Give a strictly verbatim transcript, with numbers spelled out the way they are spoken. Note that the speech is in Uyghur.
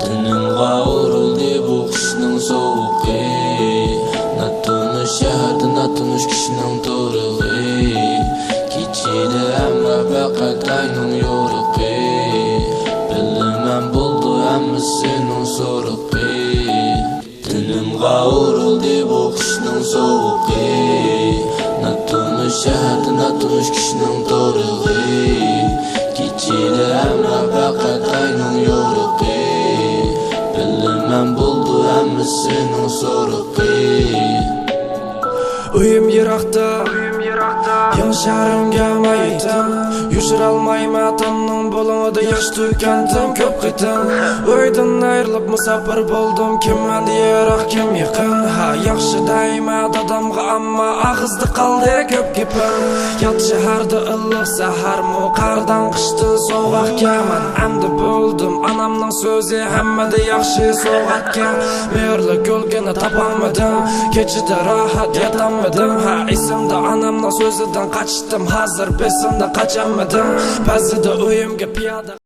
تېنىمغا ئۇرۇلدى بۇ قىشنىڭ سوغۇقى، ناتونۇش شەھەردە ناتونۇش كىشىنىڭ تۇرىقى. كېچىدە ھەمراھ پەقەت ئاينىڭ يورۇقى، بىلىمەن بولدى ھەممىسىنىڭ سورىقى. تېنىمغا ئۇرۇلدى بۇ قىشنىڭ سوغۇقى، ناتونۇش شەھەردە ناتونۇش كىشىنىڭ تۇرىقى. كېچىدە ھەمراھ پەقەت ئاينىڭ يورۇقى، بىلىمەن بولدى ھەممىسىنىڭ سورىقى. ئۆيۈم يىراقتا، يېڭى شەھىرىمگە مايىتىم. يوشۇرالمايمەن تامنىڭ بۇلۇڭىدا ياش تۆككەنتىم كۆپ قېتىم. ئۆيدىن ئايرىلىپ مۇساپىر بولدۇم، كىم مەندە يىراق، كىم يېقىن. ھە، ياخشى دەيمەن دادامغا، ئەمما ئاغزىدا قالدى كۆپ گېپىم. يات شەھەردە ئىللىق سەھەرمۇ، قاردان قىشتىن سوغۇقكەن. مەن ئەمدى بىلدىم، ئانامنىڭ سۆزى ھەممىدە ياخشى سوغۇقكەن. مېھىرلىك ئۈلگىنى تاپالمىدىم، كېچىدە راھەت ياتالمىدىم. ھە، ئېسىمدە ئانامنىڭ سۆزىدىن قاچتىم، ھازىر بېسىمدە قاچالمىدىم. بەزىدە ئۆيۈمگە پىيادە